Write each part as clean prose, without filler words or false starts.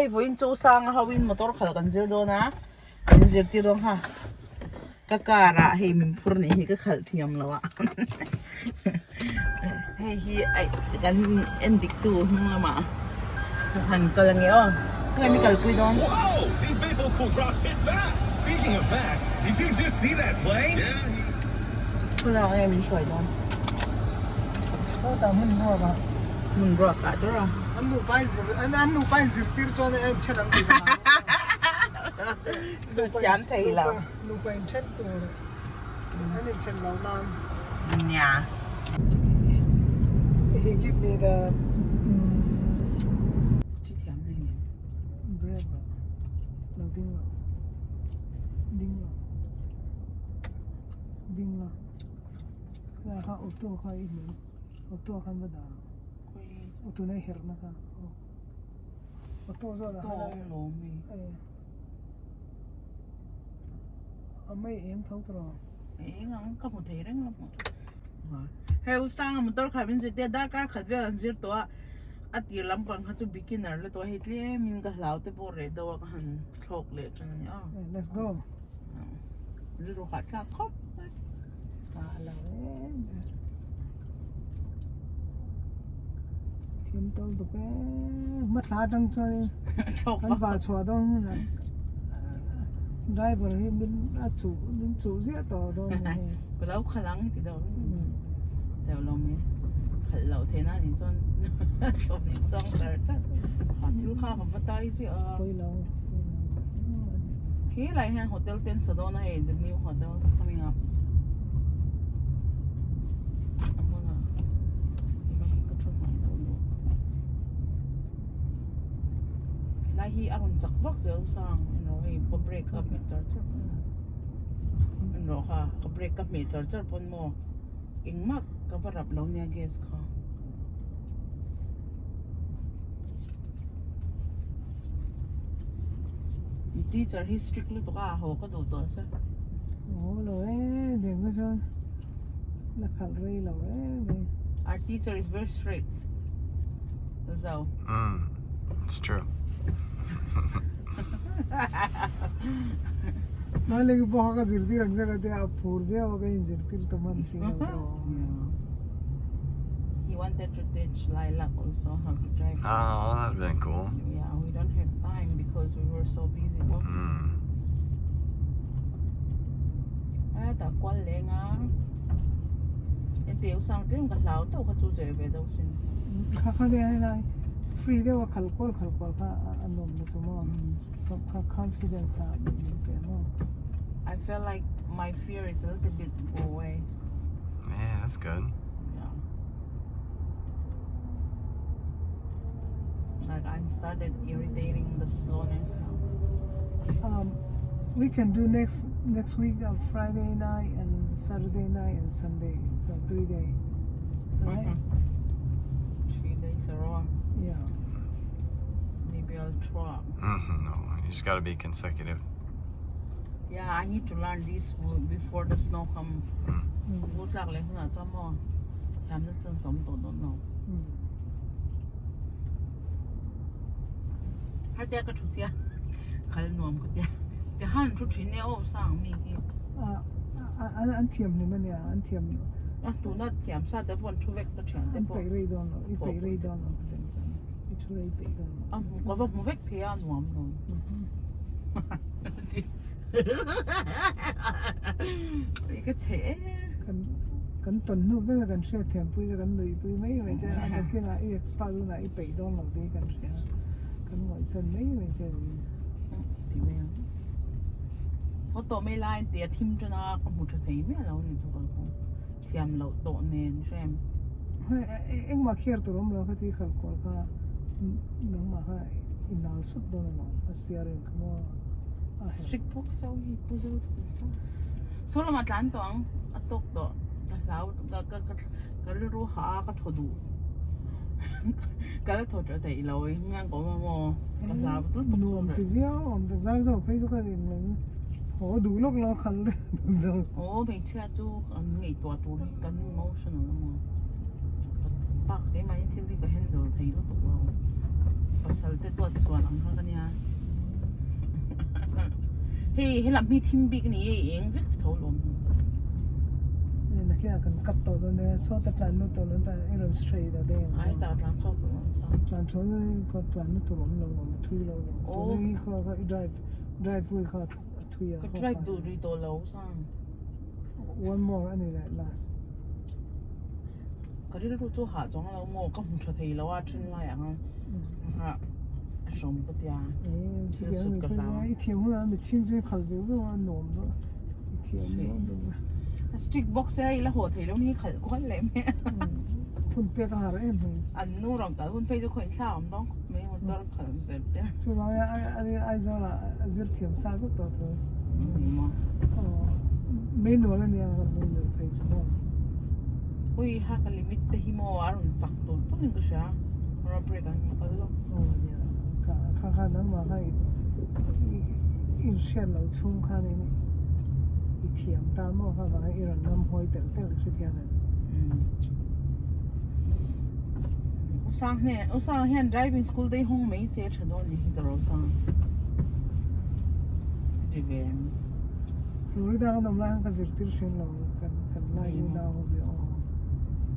Hei vawiin chu sanga ho in motor khalh kan zir dawn a, min zirtir dawn kha ka car ah hei min phur nih hi ka khalh thiam lo a hei hi aih kan en dik tu hnung lamah han kal ange aw tunge mi kalpui dawn. Khawlai ah nge min hruai dawn. Sawtah hmun ruak ah. Hmun ruak ah tur a. An nupa in zir an nupa in zirtir chuan a en then an ti ta. Thiam thei lo. Nupa in then tur an in then lo nan. Nia. He give me the Chi thiam nei nen. Break lo. Lo ding lo. Ding lo. Ding lo. Kha kha auto kha i hmu. Auto khan va dah rawh. Auto na i herh na kha. Auto zawh dah khan a a mei eng tho tawh rawh. Eng ang ka hmu thei reng lo hmu tawh. Hei u Sanga motor kha min zirtir a darkar khat vel an zir tawh a a tir lampang kha chu beginner la tawh a hei tlem in ka hlau te pawh reh deuh a ka han thlawk leh tan a ni a. Let's go. Rilru hahthlak khawp mai. Ah lo em em. Thiam to tuk e. Hma thla atang chuan kan va chhuah dawn hunah driver hi min a chuh min chuh ziah tawh dawn a ni. Ka lo khalh ang ti deuh deuh lo mai. Khalh loh theih na nih chuan thlawp nih chuang char char. Thil kha ka va tai ziah a. Pawi lo. He lai hian hotel ten sa dawn a hei the new hotel is coming up a hmunah ema hi ka thu hmai lo luh lai hi a rawn chak vak zel sang emaw hei ka brake kha hmeh char char pawn emaw kha ka brake ka hmeh char char pawn maw engmah ka va rap lo nia gas kha. Teacher hi strict lutuk a haw ka duh tawh se. Haw lo e deng na chuan la khalh rei lo e mai. Our teacher is very strict. Zo. Mm, it's true. Nai legi pawh ka zirtir ang che ka tia a phur viau a ka inzirtir ta hman si lo tawh. He wanted to teach Lilac also how to drive. Oh, that would have been cool. Yeah, we don't have time because we were so busy working. Mm. A ta kual leng a. E teu sang tlem ka hlau teuh kha chu zeh ve deuh sin. Kha kha nia helai free deuh a khal kual khal kual kha a nuam na chu maw. Kha confidence kha min pe maw. I feel like my fear is a little bit go away. Yeah, that's good. Yeah. Like I'm started irritating the slowness now. Um, we can do next next week on Friday night and Saturday night and Sunday, so 3 day. Right? 3 days a row. Yeah. Maybe I'll try. No, you just got to be consecutive. Yeah, I need to learn this before the snow come. Vur tlak leh hunah chuan maw thiamna chuan sawm tawh dawn lo. Har tia ka thu tia khal nuam ka tia ti han thu thin e aw sang mi hi. An thiam hlim ania an thiam. A tuna thiam sa te pawh an thu vek ka thian te pawh. An peih rei dawn lo i peih rei dawn lo ka ti chuan i thu rei peih dawn lo. A ka va hmu vek thei a nuam lo. Ka chhe e. Kan kan tawn hnu vek a kan hriat thiam pui kha kan nuih pui mai mai che a nakinah i expert hunah i peih dawn lo tih hi kan hria a kan ngawihsan mai mai che a ni. Ti mai ang. Haw tawh mai lai tia thim tan a ka hmu tha thei miah lo ni chu ka thiam loh tawh nen hrem. Engmah kher tur awm lo kha ti khalh kual kha nangmah kha i nal sawt dawn alawm a steering kha maw a herh. Strict bawk so hi pu zo so so lamah tlan tawh ang a tawk tawh ka hlau ka ka ka rilru hah a ka thaw duh ka la thaw tha theih lo ngang ka awm a maw ka hlau tlut bawk Nuam ti viau awm ta zar zawk phei chu ka rin lo haw duh lawk lo khalh reng zawk. Aw hmeichhia chu an ngaihtuah tur hi kan emotional a maw ka pak te mahni thil hi ka handle thei lutuk lo. Pasal te duat sual ang kha ka nia. Hei helam hi thim bik ni e eng vek tho lawm. Na kia kan cut tawh dawn e sawta tlan lut tawh lo ta i rawn straight a deng. Ai ta tlan chhuak tawh lo chuan. Tlan chhuak in ka tlan na tur awm lo lawm a thui lo lawm. Tuna hi kha kha i drive drive pui kha a thui a. Ka drive duh rih tawh lo sang. One more a ni leh last. Ka rilru chu hah chuang lo maw ka hmu tha thei lo a then lai ang a a hrawm ka tia thil sut ka hlau. I thiam hunah mi chhing chu i khal ve viau a nuam dawn i thiam dawn dawn a. Strict bawk se i la haw thei lo ni khalh kual leh mai a. Hun pek a har em mai. An nu rawn kal hun phei chu khaw inthlak awm dawn khawp mai motor khalh zel te. Chuvang a Aizawlah a zir thiam sa vek tawh tho. Ni maw. Aw manual a nia kan lo zir phei chu maw. Ui ha ka limit te hi maw a rawn chak tur tur in ka hria rawn break ang in kal lo. Aw nia ka kha kha nangmah kha i in hriat loh chhung khan in i thiam ta maw kha vang i rawn ngam hawi telh telh ka hrethiam em. Usang hne Usang hian driving school te hi hawng mai se tha dawn ni hi ka ro sang ti ve em. Florida kan awm lai khan ka zirtir hrian lo kan kan lai u nau ho te aw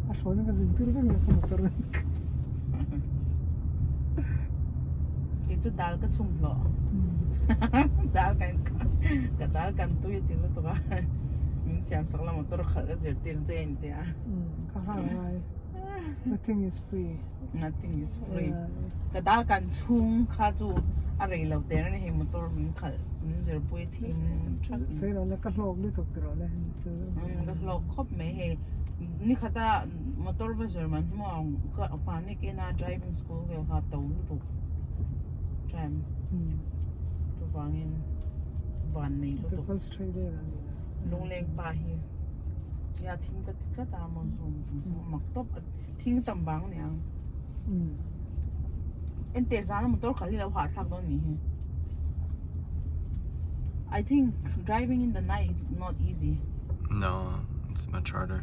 a thlawn in ka zirtir vek lo ka motor in. Kei chu dal ka chhum hlawh dal kan ka dal kan tui a ti lutuk a min siam sak la motor khalh ka zirtir chu a inti a. Ka hal ngai. Nothing is free. Nothing is free. Ka dal kan chhung kha chu a rei lo ter ani hei motor min khalh min zirpui thim thak. Sei lo le ka hlawk lutuk tiraw le. Ka hlawk khawp mai hei nikhata motor va zir man hi maw ka mahni kena driving school vel kha to lutuk time chuvangin van nei lutuk. Lungleng pa hi. Nia thing ka ti tlat a maw mak tawp a thing tam vang a ni ang ente zana motor khalh hi lo hahthlak dawn ni hi I think driving in the night is not easy. No, it's much harder.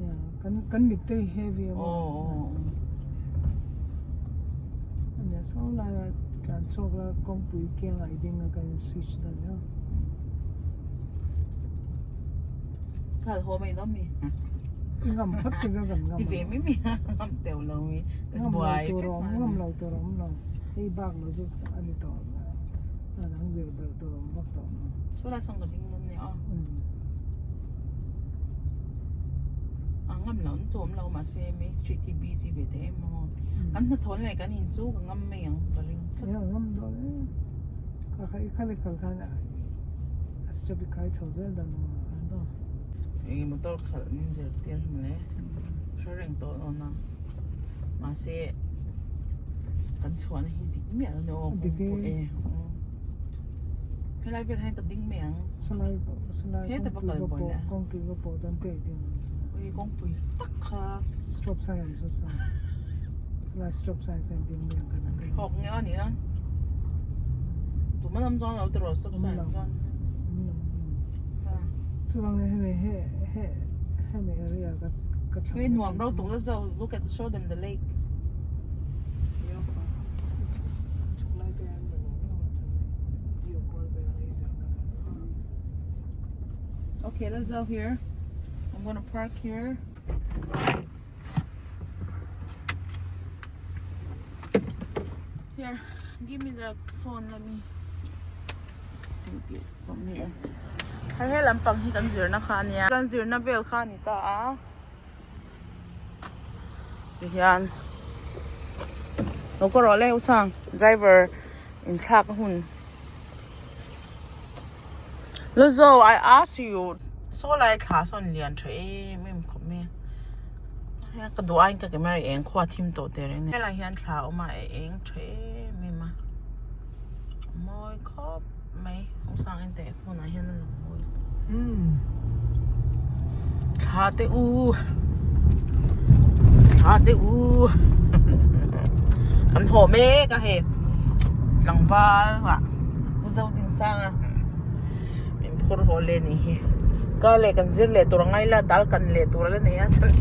Yeah, kan kan mit te heavy a Oh. Ania so lai a tlan chhuak la kawngpui kiang ah i ding a kan switch dan nia. Khal haw mai dawn mi. I ngam phawt chu kan ngam. Ti ve mai mi ngam teuh lo mi. Ka buai vek mai. Ngam lo tur awm lo. Hei bak lo chu a ni tawh lo. A dang zir ber tur awm vak tawh lo. Chu lai sawng ka ding dawn nia aw. A ngam lo an chu awm lo mahse mi street hi busy ve teh em maw. Kan hnathawh leh kan in chu ka ngam mai ang ka ring tlat. Nia ngam dawn em. Kha kha i khal i khal khan a step i khai chho zel dan ang a khan dawn. Eng motor khalh min zir tir hi mawle hre reng tawh dawn a mahse kan chhuahna hi dik miah lo ni aw Dik e. Helai vel hian ka ding mai ang. Salai salai kawngpui va pawh kawngpui va pawh dawn te i ding ang. Ui kawngpui tak kha. Stop sign awm saw saw. Salai stop sign sign ding mai ang kan. Thlawk nge a ni a. Tuma lam chuan lo ti rawh stop sign chuan. Chuvang nen hemi he he hemi area ka ka thlang. Hei nuam ro tuk la zo look at show them the lake. Beautiful. Chhuk lai te hian nuam em a chan nei view kual vel a i zir na. Okay, let's go here. I'm gonna park here. Here, give me the phone. Let me take it from here. Hei he lampang hi kan zirna kha a nia. Kan zirna vel kha a ni ta a. Tihian lo ka rawh le usang driver inthlak a hun. Luzo I ask you saw lai thla sawn lian tha em em khawp mai a ka duh aiin ka camera eng khua thim tawh teh reng a ni helai hian thla a awm a a eng tha em em a a mawi khawp mai awmsang en teh phone ah hian a lang mawi thla te u thla te u kan haw mek a hei tlangval ah Pu Zodinsanga min phur haw leh anih hi kar leh kan zir leh tur a ngai la dal kan leh tur a la nei a chuan.